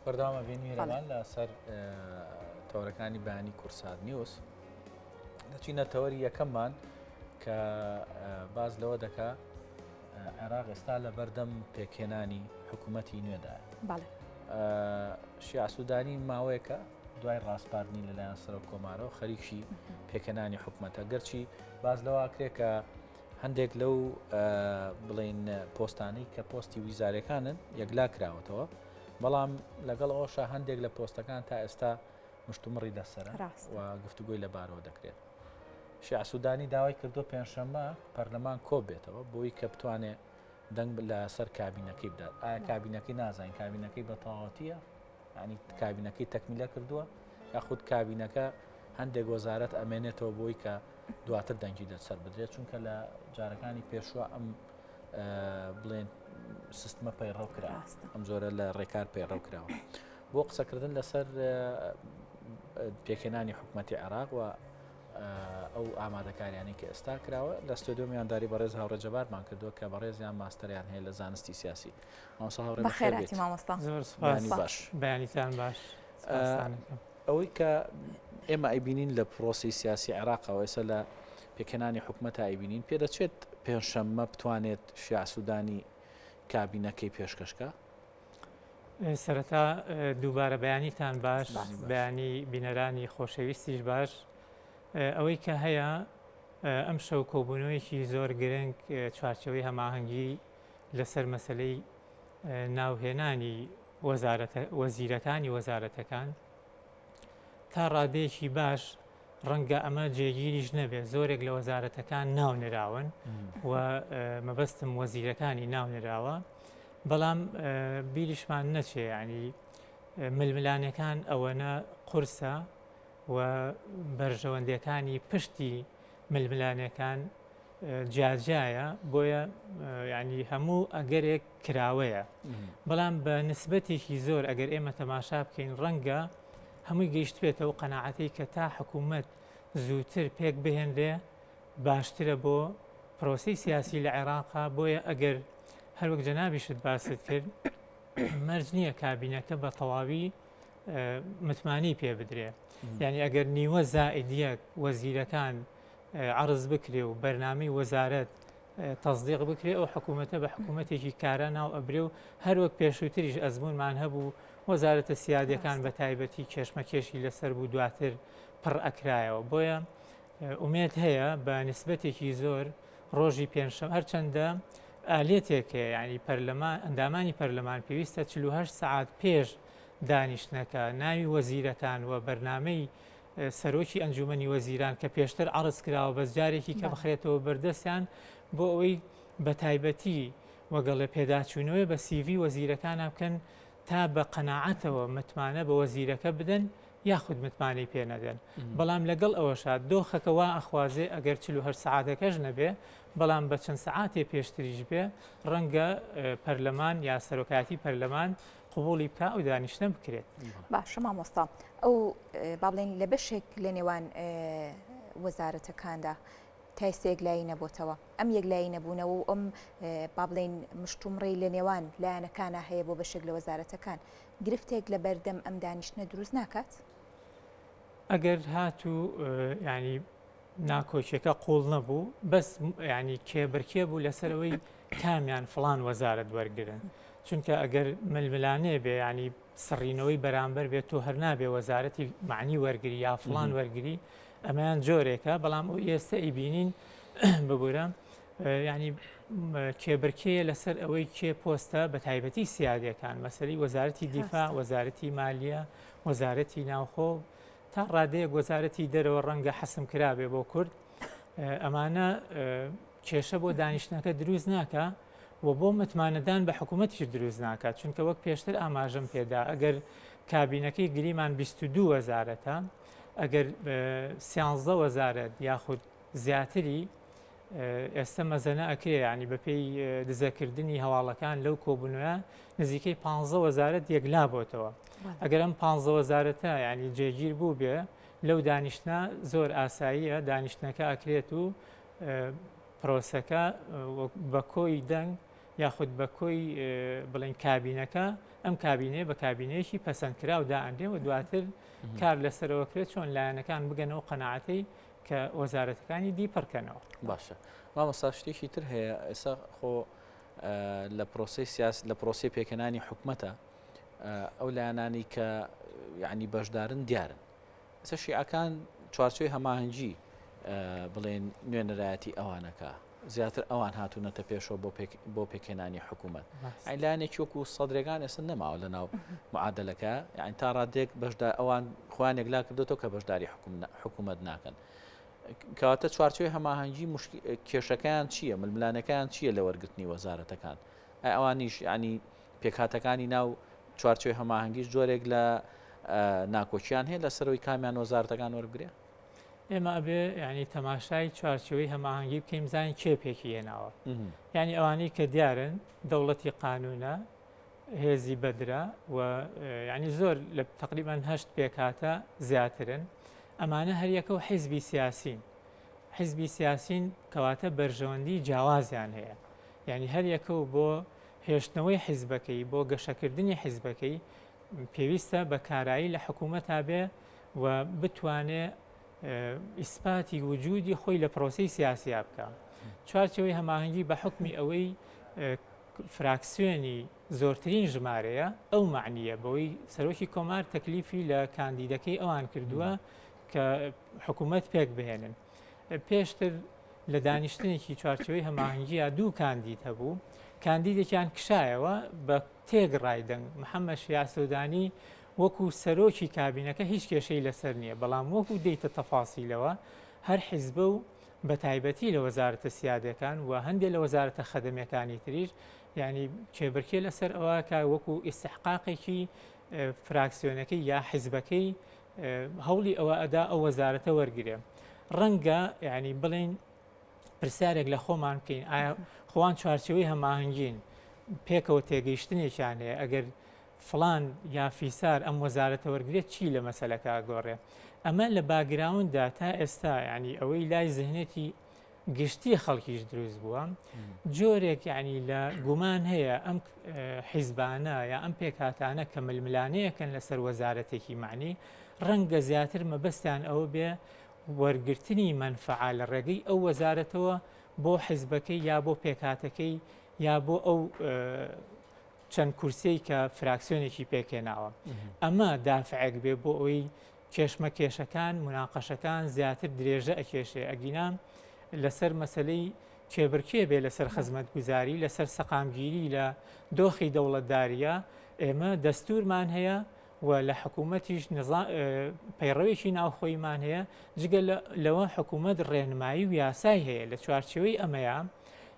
بەردەوام ئەبین میهرەبان لەسەر تەوەرەکانی بەیانی کوردسات نیوز. دەچینە تەوەری یەکەممان کە باز لەوە دەکا عێراق ئێستا لە بەردەم پێکهێنانی حکوومەتی نوێدایە. شیاع سوودانی ماوەیەکە دوای ڕاسپاردنی لەلایەن سەرۆک کۆمارەوە خەریکی پێکهێنانی حکوومەتە گەرچی باز لەوە کرێ کە هەندێک لەو بڵین پۆستانەی کە پۆستی ویزارەکانن یەکلا کراوەتەوە بەڵام لەگەڵ ئەوشا هەندێک لە پۆستەکان تا ئێستا مشتومڕی لەسەرە و گفتوگۆی لەبارەوە دەکرێت. شیاع سوودانی داوای کردووە پێنجشەممە پەرلەمان کۆبێتەوە بۆی کە بتوانێت دەنگ لەسەر کابینەکەی بدات. ئایا کابینەکەی نازانین کابینەکەی بە تەواوەتیە ینی کابینەکەی تەکمیلە کردووە یاخود کابینەکە هەندێک وەزارەت ئەمێنێتەوە بۆی کە دواتر دەنگی لەسەر بدرێت چونکە لە جارەکانی پێشوە ئەم بڵێن سیستمە پەیڕەو کرا ئەم جۆرە لە ڕێکار پەیڕەو کراوە بۆ قسەکردن لەسەر پێکهێنانی حکوومەتتی عێراق و ئەو ئامادەکاریانی کە ئێستا کراوە لە ستۆدیۆ میوانداری بەڕێز هاوڕێ جەبارمان کردووە کە بەڕێزیان ماستەریان هەیە لە زانستی سیاسی مامۆستا هاوڕێ بەخێربێیت مامۆستا زۆر سوپاس باش بەیانیتان باش ئەوەی کە ئێمە ئەیبینین لە پرۆسی سیاسی عێراقەوە ئێستا لە پێکهێنانی حکومەتا ئەیبینین پێدەچێت پێنجشەممە بتوانێت شیاع سوودانی کابینەکەی پێشکەش کا؟ سەرەتا دووبارە بەیانیتان باش بەیانی بینەرانی خۆشەویستیش باش ئەوەی کە هەیە ئەم شەو کۆبوونەوەیەکی زۆر گرنگ چوارچەوەی هەماهەنگی لەسەر مەسلەی ناوهێنانی وەزارەتە وەزیرەکانی وەزارەتەکان تا ڕادەیەکی باش ڕەنگە ئەمە جێگیریش نەبێت زۆرێک لە وەزارەتەکان ناونراون و مەبەستم وەزیرەکانی ناونراوە بەڵام بیریشمان نەچێ ینی ململانەکان ئەوەنە قورسە و بەرژەوەندەکانی پشتی ململانێکان جیاجیایە بۆیە ینی هەموو ئەگەرێک کراوەیە بەڵام بە نسبەتێکی زۆر ئەگەر ئێمە تەماشا بکەین ڕەنگە هەمووی گەیشتبێتەوە قەناعەتەی کە تا حکوومەت زووتر پێک بهێنرێ باشترە بۆ پرۆسی سیاسی لە عێراقا بۆیە ئەگەر هەروەک جەنابیشت باست کرد مەرج نییە کابینەکە بە تەواوی متمانی پێ بدرێ یعنی ئەگەر نیوە زائدیەک وەزیرەکان عەرز بکرێ و بەرنامەی وەزارەت تەسدیق بکرێ ئەو حکوومەتە بە حکوومەتێکی کارا ناو ئەبرێ و هەروەک پێشووتریش ئەزموونمان هەبوو وەزارەتە سیادەکان بە تایبەتی کێشمەکێشی لەسەر بوو دواتر پڕ ئەکرایەوە بۆیە ئومێد هەیە بە نسبەتێکی زۆر ڕۆژی پێنجشەم هەرچەندە ئالێتێک هەیە ینی پەرلەمان ئەندامانی پەرلەمان پێویستە 48 سەعات پێش دانیشتنەکە ناوی وەزیرەکان و بەرنامەی سەرۆکی ئەنجومەنی وەزیران کە پێشتر عەرز کراوە بەس جارێکی کە بخرێتەوە بەردەستیان بۆ ئەوەی بە تایبەتی وەگەڵێ پێداچوونەوەی بە سیڤی وەزیرەکانە بکەن تا بە قەناعەتەوە متمانە بە وەزیرەکە بدەن یاخود متمانەی پێ نەدەن بەڵام لەگەڵ ئەوەشا دۆخەکە وا ئەخوازێ ئەگەر 48 سەعاتەکەش نەبێ بەڵام بە چەند سەعاتێ پێشتریش بێ ڕەنگە پەرلەمان یا سەرۆکایەتی پەرلەمان قبوڵی بکا ئەو دانیشتنە بکرێت. باشە مامۆستا ئەو با بڵێین لە بەشێک لە نێوان وەزارەتەکاندا تا ئێستا یەکلایی نەبۆتەوە ئەم یەکلایی نەبوونەوە و ئەم با بڵێین مشتومڕی لە نێوان لایەنەکانە هەیە بۆ بەشێک لە وەزارەتەکان گرفتێک لە بەردەم ئەم دانیشتنە دروست ناکات؟ ئەگەر هاتوو ینی ناکۆکیەکە قوڵ نەبوو بەس ینی کێبرکێ بوو لەسەر ئەوەی کامیان فڵان وەزارەت وەرگن چونکە ئەگەر ململانێ بێ ینی سڕینەوەی بەرامبەر بێت تۆ هەر نابێ وەزارەتی معنی وەرگری یا فڵان وەرگری ئەمەیان جۆرێکە بەڵام ئەو ئێستا ئیبینین ببورە ینی کێبرکێ لەسەر ئەوەی کێ پۆستە بە تایبەتی سیادەکان مەسەری وەزارەتی دیفاع وەزارەتی مالیە وەزارەتی ناوخۆ تا ڕادەیەک وەزارەتی دەرەوە ڕەنگە حەسم کرابێ بۆ کورد ئەمانە کێشە بۆ دانیشتنەکە دروست ناکە و بۆ متمانەدان بە حکوومەتیش دروست ناکات چونکە وەک پێشتر ئاماژەم پێدا ئەگەر کابینەکەی گریمان 22 وەزارەتە ئەگەر سیانزە وەزارەت یاخود زیاتری ئێستا مەزەنە ئەکرێ ینی بەپێی دزەکردنی هەواڵەکان لەو کۆبوونەوە نزیکەی پ وەزارەت یەکلا بۆتەوە ئەگەر ئەم پ وەزارەتە ینی جێگیر بوو بێ لەو دانیشتە زۆر ئاساییە دانیشتنەکە ئەکرێت و پرۆسەکە بە کۆی دەنگ یاخود بە کۆی بڵین کابینەکە ئەم کابینەیە بە کابینەیەکی پەسەندکراو دائەنرێ و دواتر کار لەسەرەوە کرێت چۆن لایەنەکان بگەنەوە قەناعەتەی کە وەزارەتەکانی دی پڕکەنەوە. باشە مامۆستا شتێکی تر هەیە ئێستا خۆ لە پرۆسی سیاس لە پرۆسی پێکهێنانی حکومەتە ئەو لایەنانی کە یعنی بەشدارن دیارن ئێستا شیعەکان چوارچێوەی هەماهەنگی بڵێن نوێنەرایەتی ئەوانەکە زیاتر ئەوان هاتوونەتە پێشەوە بۆ پێک بۆ پێکهێنانی حکوومەت ئەی لایەنێکی وەکو سەدرەکان ئێستا نەماوە لە ناو معادلەکە یعنی تا ڕادێک بەشدا ئەوان خۆیان یەکلا کردوەوە کە بەشداری حکوومەت ناکەن کەواتە چوارچێوەی هەماهەنگی کێشەکەیان چییە ململانەکەیان چییە لە وەرگرتنی وەزارەتەکان ئەی ئەوانیش ینی پێکهاتەکانی ناو چوارچێوەی هەماهەنگیش جۆرێک لە ناکۆکیان هەیە لەسەرەوەی کامیان وەزارەتەکان وەربگرێ؟ ئێمە ئەبێ یعنی تەماشای چوارچێوەی هەماهەنگی بکەین بزانین کێ پێکی هێناوە یعنی ئەوانەی کە دیارن دەوڵەتی قانونە هێزی بەدرە و یعنی زۆر لە تقریبان هەشت پێکهاتە زیاترن ئەمانە هەریەکە و حیزبی سیاسین حیزبی سیاسین کەواتە بەرژەوەندی جیاوازیان هەیە یعنی هەریەکە و بۆ هێشتنەوەی حیزبەکەی، بۆ گەشەکردنی حیزبەکەی پێویستە بە کارایی لە حکوومەتا بێ و بتوانێ ئیسپاتی وجودی خۆی لە پرۆسەی سیاسیا بکا. چوارچێوەی هەماهەنگی بە حوکمی ئەوەی فراکسیۆنی زۆرترین ژمارەیە ئەو مەعنییە بەوەی سەرۆکی کۆمار تەکلیفی لە کاندیدەکەی ئەوان کردووە کە حکوومەت پێک بهێنن. پێشتر لە دانیشتنێکی چوارچێوەی هەماهەنگییا دوو کاندید هەبوو، کاندیدێکیان کشایەوە بە تێکڕای دەنگ، محەممەد شیاع سودانی وەکو سەرۆکی کابینەکە هیچ کێشەی لەسەر نییە، بەڵام وەکو دێیتە تەفاسیلەوە هەر حیزبە و بەتایبەتی لە وەزارەتە سیادەکان و هەندێک لە وەزارەتە خەدەمیەکانی تریش یعنی کێبرکێ لەسەر ئەوە کە وەکو ئیستحقاقێکی فراکسیۆنەکەی یا حیزبەکەی هەوڵی ئەوە ئەدا ئەو وەزارەتە وەرگێ ڕەنگە یعنی بڵین پرسیارێک لە خۆمان بکەین ئایا خۆوان چوارچەوەی هەماهەنگین پێکەوە تێگەیشتنێکیان هەیە ئەگەر فلان یا فیسار ئەم وەزارەتە وەرگێت چی لە مەسلەکە گۆڕێ ئەمە لە background دا تا ئێستا ینی ئەوەی لای زهنێتی گشتی خەڵکیش دروست بووە جۆرێک یعنی لە گومان هەیە ئەم حیزبانە یا ئەم پێکهاتانە کە ململانەیەکەن لەسەر وەزارەتێکی معنی ڕەنگە زیاتر مەبەستیان ئەوە بێ وەرگرتنی مەنفعە لە ڕێگەی ئەو وەزارەتەوە بۆ حیزبەکەی یا بۆ پێکهاتەکەی یا بۆ ئەو چەند کورسیەی کە فراکسیۆنێکی پێکهێناوە ئەمە دافعێک بێ بۆ ئەوەی کێشمەکێشەکان، موناقەشەکان زیاتر درێژە ئەکێشێ، ئەگینا لەسەر مەسەلەی کێبرکێ بێ لەسەر خزمەتگوزاری، لەسەر سەقامگیری لە دۆخی دەوڵەتدارییە، ئێمە دەستوورمان هەیە و لە حکوومەتیش پەیڕەوێکی ناوخۆییمان هەیە، جگە لەوە حکوومەت ڕێنمایی و یاسای هەیە، لە چوارچێوەی ئەمەیا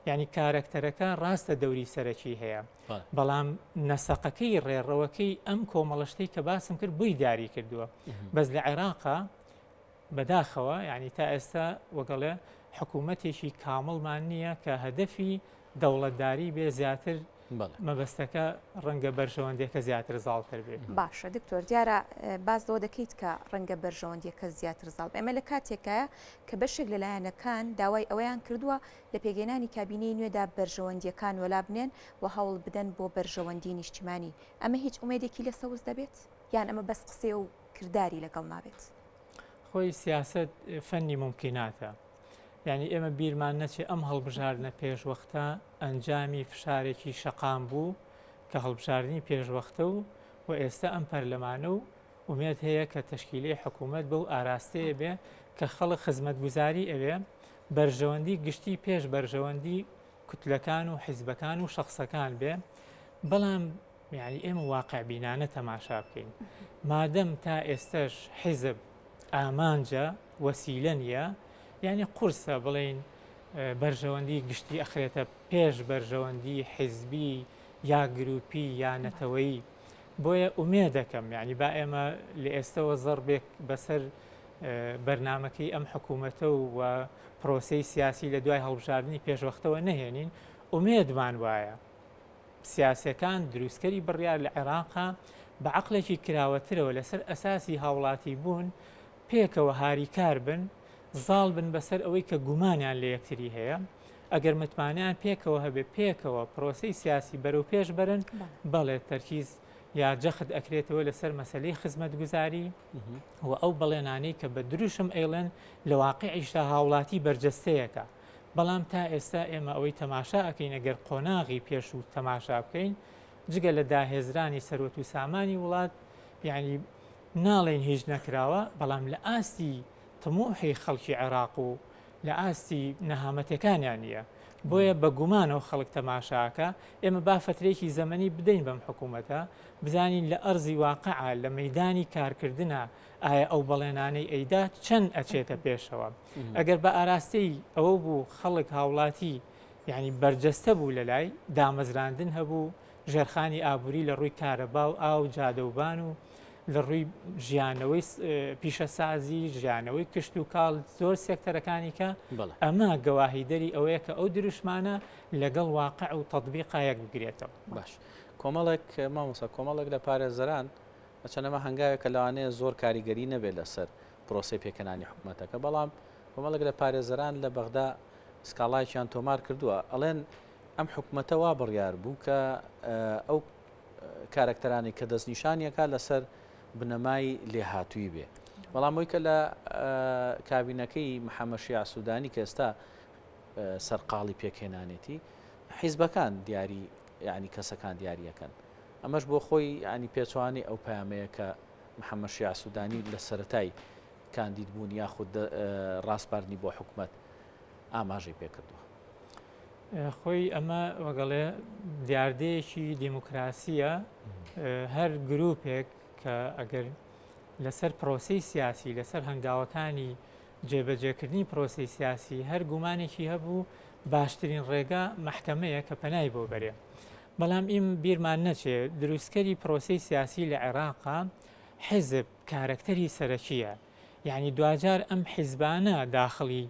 یانی کارەکتەرەکە ڕاستە دەوری سەرەکی هەیە. بەڵام نەسەقەکەی ڕێڕەوەکەی ئەم کۆمەڵە شتەی کە باسم کرد بۆی دیاری کردووە بەس لە عێراقا بەداخەوە یعنی تا ئێستا وەگەڵێ حکوومەتێکی کامڵمان نییە کە هەدەفی دەوڵەتداری بێ زیاتر مەبەستەکە ڕەنگە بەرژەوەندیەکە زیاتر زاڵتر بێت. باشە دکتۆر دیارە باس لەوە دەکەیت کە ڕەنگە بەرژەوەندیەکە زیاتر زاڵ ئێمە لە کاتێکایە کە بەشێک لە لایەنەکان داوای ئەوەیان کردووە لە پێکهێنانی کابینەی نوێدا بەرژەوەندییەکان وەلا بنێن و هەوڵ بدەن بۆ بەرژەوەندی نیشتیمانی، ئەمە هیچ ئومێدێکی لێ سەوز دەبێت؟ یان ئەمە بەس قسەیە و کرداری لەگەڵ نابێت؟ خۆی سیاسەت فەنی مومکیناتە. یانی ئێمە بیرمان نەچێ ئەم هەڵبژاردنە پێشوەختە ئەنجامی فشارێکی شەقام بوو کە هەڵبژاردنی پێشوەختە و و ئێستا ئەم پەرلەمانە و ئومێد هەیە کە تەشکیلەی حکوومەت بەو ئاراستەیە بێ کە خەڵک خزمەتگوزاری ئەوێ، بەرژەوەندی گشتی پێش بەرژەوەندی کوتلەکان و حیزبەکان و شەخسەکان بێ، بەڵام یانی ئێمە واقعبینانە تەماشا بکەین مادەم تا ئێستەش حیزب ئامانجە وەسیلە نییە یانی قورسە بڵێین بەرژەوەندی گشتی ئەخرێتە پێش بەرژەوەندی حیزبی یا گروپی یا نەتەوەیی. بۆیە ئومێدەکەم یانی با ئێمە لە ئێستەوە زەڕبێک بەسەر بەرنامەکەی ئەم حکوومەتە و پرۆسەی سیاسی لە دوای هەڵبژاردنی پێشوەختەوە نەهێنین، ئومێدمان وایە سیاسەکان دروستکەری بڕیار لە عێراقا بە عەقڵێکی کراوەترەوە لەسەر ئەساسی هاوڵاتی بوون پێکەوە هاریکار بن، زاڵ بن بەسەر ئەوەی کە گومانیان لە یەکتری هەیە، ئەگەر متمانەیان پێکەوە هەبێ پێکەوە پرۆسەی سیاسی بەرەو پێش بەرن، بەڵێ تەرکیز یا جەخت ئەکرێتەوە لەسەر مەسەلەی خزمەتگوزاری و ئەو بەڵێنانەی کە بە دروشم ئەیڵێن لە واقعیشدا هاوڵاتی بەرجەستەیەکە. بەڵام تا ئێستا ئێمە ئەوەی تەماشا ئەکەین ئەگەر قۆناغی پێشوو تەماشا بکەین جگە لە داهێزرانی سەروەت و سامانی وڵات یعنی ناڵێین هیچ نەکراوە بەڵام لە ئاستی تموحی خەڵکی عێراق و لە ئاستی نەهامەتەکانیان نییە بۆیە بە گومانەوە خەڵک تەماشاکە ئێمە با فترێکی زەمەنی بدەین بەم حکوومەتە بزانین لە ئەرزی واقعە لە مەدانی کارکردە ئایا ئەو بەڵێنانەی ئەیدا چەند ئەچێتە پێشەوە ئەگەر بە ئاراستەی ئەوە بوو خەڵک هاوڵاتی یعنی بەرجەستە بوو لە لای دامەزراندن هەبوو ژێرخانی ئابووری لە ڕووی کارەبا و ئاو جادەوبان و لە ڕووی ژیانەوەی پیشەسازی ژیانەوەی کشت و کاڵ زۆر سێکتەرەکانی کە ئەمە گەواهیدەری ئەوەیە کە ئەو دروشمانە لەگەڵ واقع و تەطبیقا یەک بگرێتەوە. باش کۆمەڵێک مامۆسا کۆمەڵێک لە پارێزەران هەرچەند ئەمە هەنگاوێکە لەوانەیە زۆر کاریگەری نەبێت لەسەر پرۆسەی پێکهێنانی حکومەتەکە، بەڵام کۆمەڵێک لە پارێزەران لە بەغدا سکاڵایەکیان تۆمار کردووە، ئەڵێن ئەم حکومەتە وا بڕیار بوو کە ئەو کارەکتەرانەی کە دەستنیشانیەکە لەسەر بنەمای لێهاتووی بێ، بەڵام ئەوی کە لە کابینەکەی محەممەد شیاع سوودانی کە ئێستا سەرقاڵی پێکهێنانێتی حیزبەکان دیاری یعنی کەسەکان دیاریەکەن. ئەمەش بۆ خۆی یانی پێچەوانەی ئەو پەیامەیە کە محەممەد شیاع سوودانی لە سەرەتای کاندید بوون یاخود ڕاسپاردنی بۆ حکومەت ئاماژەی پێکردووە. خۆی ئەمە وەگەڵێ دیاردەیەکی دیموکراسیە هەر گروپێک کە ئەگەر لەسەر پرۆسی سیاسی لەسەر هەنگاوەکانی جێبەجێکردنی پرۆسەی سیاسی هەر گومانێکی هەبوو باشترین ڕێگا مەحکەمەیە کە پەنای بۆ بەرێ. بەڵام ئیم بیرمان نەچێ دروستکەری پرۆسەی سیاسی لە عێراقا حیزب کارەکتەری سەرەکییە. یانی دواجار ئەم حیزبانە داخڵی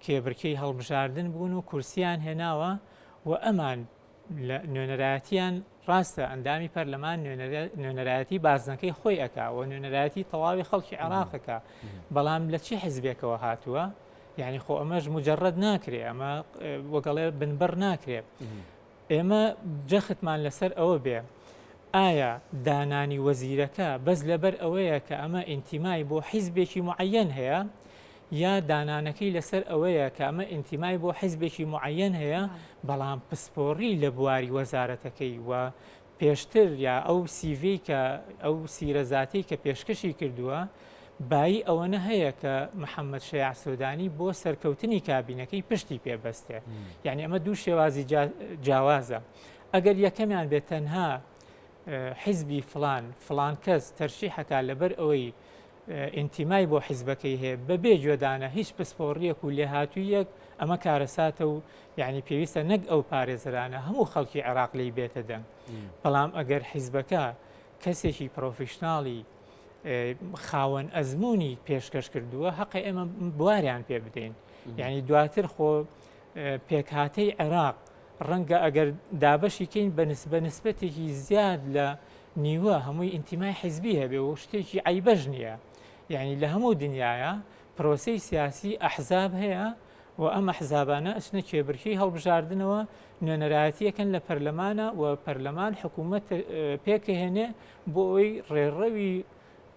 کێبرکێی هەڵبژاردن بوون و کورسییان هێناوە و ئەمان لە نوێنەرایەتیان ڕاستە ئەندامی پەرلەمان نوێنەرایەتی بازنەکەی خۆی ئەکا و نوێنەرایەتی تەواوی خەڵکی عێراق ئەکا بەڵام لە چی حزبێکەوە هاتووە یعنی خۆ ئەمەش مجرد ناکرێ ئەمە وەگەڵێ بنبڕ ناکرێ ئێمە جەختمان لەسەر ئەوە بێ ئایا دانانی وەزیرەکە بەس لەبەر ئەوەیە کە ئەمە ئینتیمای بۆ حیزبێکی معەن هەیە یا دانانەکەی لەسەر ئەوەیە کە ئەمە ئینتیمای بۆ حیزبێکی موعەیەن هەیە، بەڵام پسپۆڕی لە بواری وەزارەتەکەی و پێشتر یا ئەو سیڤی کە ئەو سیرە زاتیەی کە پێشکەشی کردووە بایی ئەوەنە هەیە کە محەممەد شەیاع سۆدانی بۆ سەرکەوتنی کابینەکەی پشتی پێ بەستێ. یعنی ئەمە دوو شێوازی جیاوازە. ئەگەر یەکەمیان بێت تەنها حیزبی فلان فلان کەس تەرشیحەکە لەبەر ئەوەی ئینتیمای بۆ حیزبەکەی هەیە بەبێ گوێدانە هیچ پسپۆڕیەک و لێهاتوویەک ئەمە کارەساتە و یعنی پێویستە نەک ئەو پارێزەرانە هەموو خەڵکی عێراق لێی بێتە دەنگ بەڵام ئەگەر حیزبەکە کەسێکی پرۆفیشناڵی خاوەن ئەزمموی پێشکەش کردووە هەقە ئێمە بواریان پێ بدەین یعنی دواتر خۆ پێکهاتەی عێراق ڕەنگە ئەگەر دابەشی کەین بە نسبە نسبەتێکی زیاد لە نیوە هەمووی ئینتیمای حیزبی هەبێ و شتێکی عەیبەش نییە یعنی لە هەموو دنیاە پرۆسەی سیاسی ئەحزاب هەیە و ئەم ئەحزابانە ئەچنە کێبرکێی هەڵبژاردنەوە نوێنەرایەتیەکەن لە پەرلەمانە و پەرلەمان حکوومەت پێکهێنێ بۆ ئەوەی ڕێڕەوی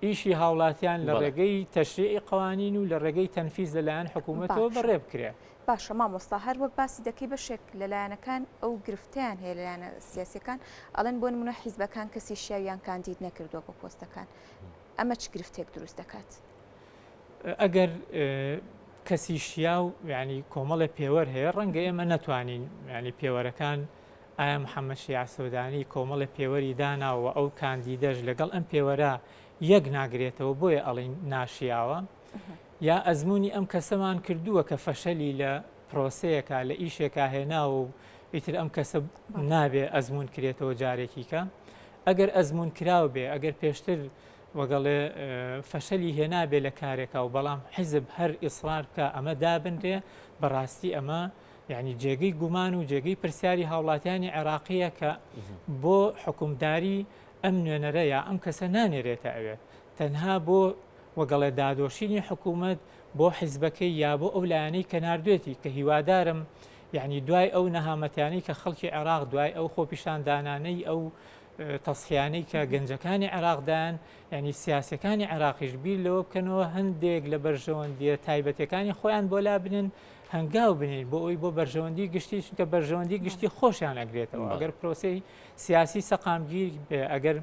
ئیشی هاوڵاتیان لە ڕێگەی تەشریعی قوانین و لە ڕێگەی تەنفیز لەلایەن حکوومەتەوە بەڕێ بکرێ. باشە مامۆستا هەر وەک باسی دەکەی بەشێک لە لایەنەکان ئەو گرفتەیان هەیە لە لایەنە سیاسیەکان ئەڵێن بۆ نمونە حیزبەکان کەسی شیاویان کاندید نەکردووە بۆ پۆستەکان ئەمە چ گرفتێک دروست دەکات؟ ئەگەر کەسی شیاو یعنی کۆمەڵێ پێوەر هەیە ڕەنگە ئێمە نەتوانین یعنی پێوەرەکان ئایا محەممەد شیاع سۆدانی کۆمەڵێ پێوەری داناوە ئەو کاندیدەش لەگەڵ ئەم پێوەرە یەک ناگرێتەوە بۆیە ئەڵین ناشیاوە یا ئەزموونی ئەم کەسەمان کردووە کە فەشەلی لە پرۆسەیەکا لە ئیشێکا هێناوە و ئیتر ئەم کەسە نابێ ئەزموون کرێتەوە جارێکی کە ئەگەر ئەزموون کراو بێ ئەگەر پێشتر وەگەڵێ فەشەلی هێنابێ لە کارێکا و بەڵام حیزب هەر ئیسرار بکە ئەمە دابنرێ بەڕاستی ئەمە یعنی جێگەی گومان و جێگەی پرسیاری هاوڵاتیانی عێراقیە کە بۆ حکومداری ئەم نوێنەرە یا ئەم کەسە نانێرێتە ئەوێ تەنها بۆ وەگەڵێ دادۆشینی حکوومەت بۆ حیزبەکەی یا بۆ ئەو لایەنەی کە ناردوێتی کە هیوادارم یعنی دوای ئەو نەهامەتیانەی کە خەڵکی عێراق دوای ئەو خۆپیشاندانانەی ئەو تەسحیانەی کە گەنجەکانی عێراقدان ینی سیاسەکانی عێراقیش بیر لەوە بکەنەوە هەندێک لە بەرژەوەندیە تایبەتەکانی خۆیان بۆ لا بنن هەنگاو بنین بۆ ئەوی بۆ بەرژەوەندی گشتی چونکە بەرژەوەندی گشتی خۆشیان ئەگرێتەوە ئەگەر پرۆسی سیاسی سەقامگیر بێ ئەگەر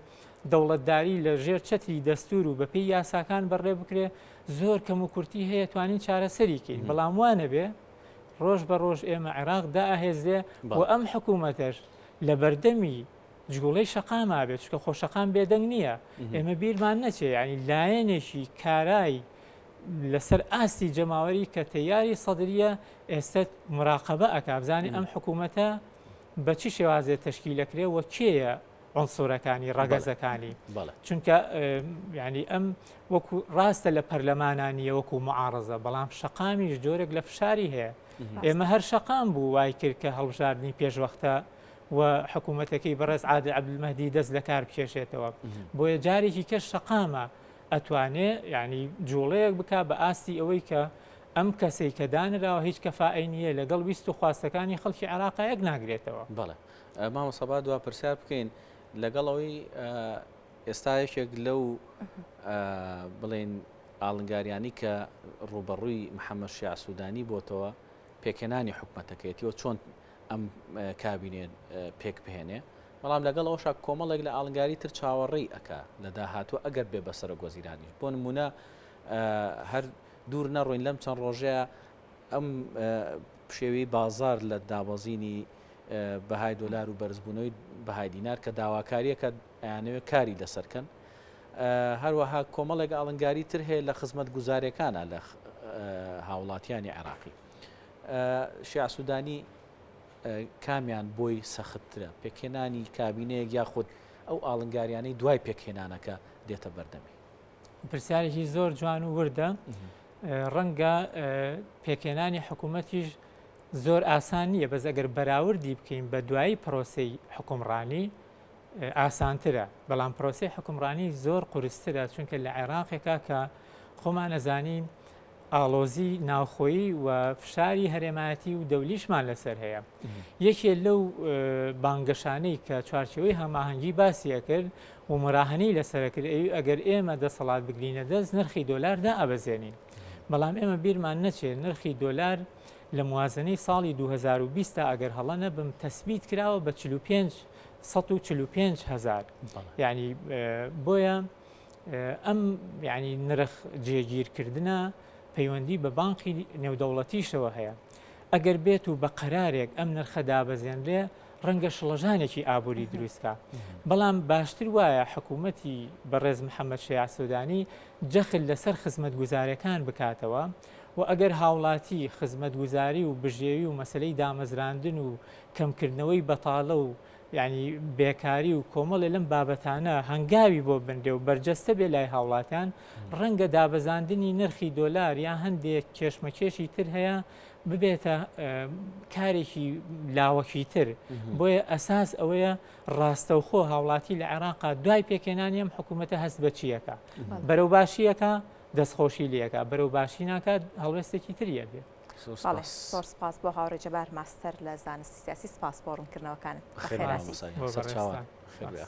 دەوڵەتداری لە ژێر چەتری دەستور و بەپێی یاساکان بەڕێ بکرێ زۆر کەم و کورتی هەیە توانین چارەسەری کەین بەڵام وانەبێ ڕۆژ بە ڕۆژ ئێمە عێراق دائەهێزێ و ئەم حکوومەتەش لە بەردەمی جوڵەی شەقاما بێت چونکە خۆ شەقام بێدەنگ نییە ئێمە بیرمان نەچێ ینی لایەنێکی کارای لەسەر ئاستی جەماوەری کە تەیاری سەدریە ئێستا مراقبە ئەک بزانانی ئەم حکوومەتە بە چی شێوازێ تەشکیلەکرێ و کێیە عنسورەکانی ڕەگەزەکانی چونکە ینی ئەم وەکو ڕاستە لە پەرلەمانە نییە وەکو معارزە بەڵام شەقامیش جۆرێک لە فشاری هەیە ئێمە هەر شەقام بوو وای کرد کە هەڵبژاردننی پێشوەختە و حکوومەتەکەی بەڕێز عادل عەبدولمەهدی دەست لە کار بکێشێتەوە بۆیە جارێکی کەش شەقامە ئەتوانێ یعنی جوڵەیەک بک بە ئاستی ئەوەی کە ئەم کەسەی کە دانراوە هیچ کەفائەی نییە لەگەڵ ویست و خواستەکانی خەڵکی عێراقا یەک ناگرێتەوە. بەڵێ مامۆستا با دوا پرسیار بکەین لەگەڵ ئەوەی ئێستا یەکێک لەو بڵێن ئاڵنگاریانی کە ڕوبەڕووی محەممەد شیاع سوودانی بۆتەوە پێکهێنانی حکومەتەکەیەتیەوە چۆن ئەم کابینێ پێک بهێنێ بەڵام لەگەڵ ئەوشا کۆمەڵێک لە ئاڵنگاری تر چاوەڕێی ئەکا لە داهاتوو ئەگەر بێ بە سەرۆک وەزیرانیش بۆ نمونە هەر دوور نەڕۆین لەم چەند ڕۆژەیە ئەم پشێوی بازار لە دابەزینی بەهای دۆلار و بەرزبوونەوەی بەهای دینار کە داواکاریەکە ئەیانەوێت کاری لەسەرکەن هەروەها کۆمەڵێک ئاڵنگاری تر هەیە لە خزمەت گوزارەکانە لە هاوڵاتیانی عێراقی شیاع سوودانی کامیان بۆی سەختترە پێکهێنانی کابینەیەک یاخود ئەو ئاڵنگاریانەی دوای پێکهێنانەکە دێتە بەردەمی؟ پرسیارێکی زۆر جوان و وردە ڕەنگە پێکهێنانی حکوومەتیش زۆر ئاسان نییە بەس ئەگەر بەراوردی بکەین بە دوایی پرۆسی حکومڕانی ئاسانترە بەڵام پرۆسی حکومڕانی زۆر قورسترە چونکە لە عێراقێکا کە خۆمان ئەزانین ئاڵۆزی ناوخۆیی و فشاری هەرێمایەتی و دەولیشمان لەسەر هەیە. یەکێ لەو بانگەشانەی کە چوارچێوەی هەماهەنگی باسی ئەکرد و مراهنەی لەسەر کرد ئەوی ئەگەر ئێمە دەسەڵات بگرینە دەست نرخی دۆلار دائەبەزێنین. بەڵام ئێمە بیرمان نەچێت نرخی دۆلار لە موازنەی ساڵی 2020 تا ئەگەر هەڵە نەبم تەسبیت کراوە بە 45 145 هزار یعنی بۆیە ئەم یانی نرخ جێگیرکردنە پەیوەندی بە بانقی نێودەوڵەتیشەوە هەیە. ئەگەر بێت و بە قەرارێک ئەم نرخە دابەزێنرێ ڕەنگە شڵەژانێکی ئابووری دروستکا. بەڵام باشتر وایە حکوومەتی بەڕێز محەممەد شەیاع سودانی جەخت لەسەر خزمەتگوزارەکان بکاتەوە و ئەگەر هاوڵاتی خزمەتگوزاری و بژێوی و مەسەلەی دامەزراندن و کەمکردنەوەی بەتاڵە و یانی بێکاری و کۆمەڵێ لەم بابەتانە هەنگاوی بۆ بنرێ و بەرجەستە بێ لای هاوڵاتیان، ڕەنگە دابەزاندنی نرخی دۆلار یا هەندێک کێشمەکێشی تر هەیە ببێتە کارێکی لاوەکی تر بۆیە ئەساس ئەوەیە ڕاستەوخۆ هاوڵاتی لە عێراقا دوای پێکهێنانی ئەم حکوومەتە هەست بە چیەکە بەرەو باشیەکە دەستخۆشی لەکە بەرەو باشی ناکات هەڵوێستێکی تریە بێ. بەڵێ زۆر سپاس بۆ هاوڕێ جەبار ماستەر لە زانستی سیاسی سپاس بۆ ڕوونکردنەوەکانت. بەخێرهاتی. سەرچاوان. خێر بێ.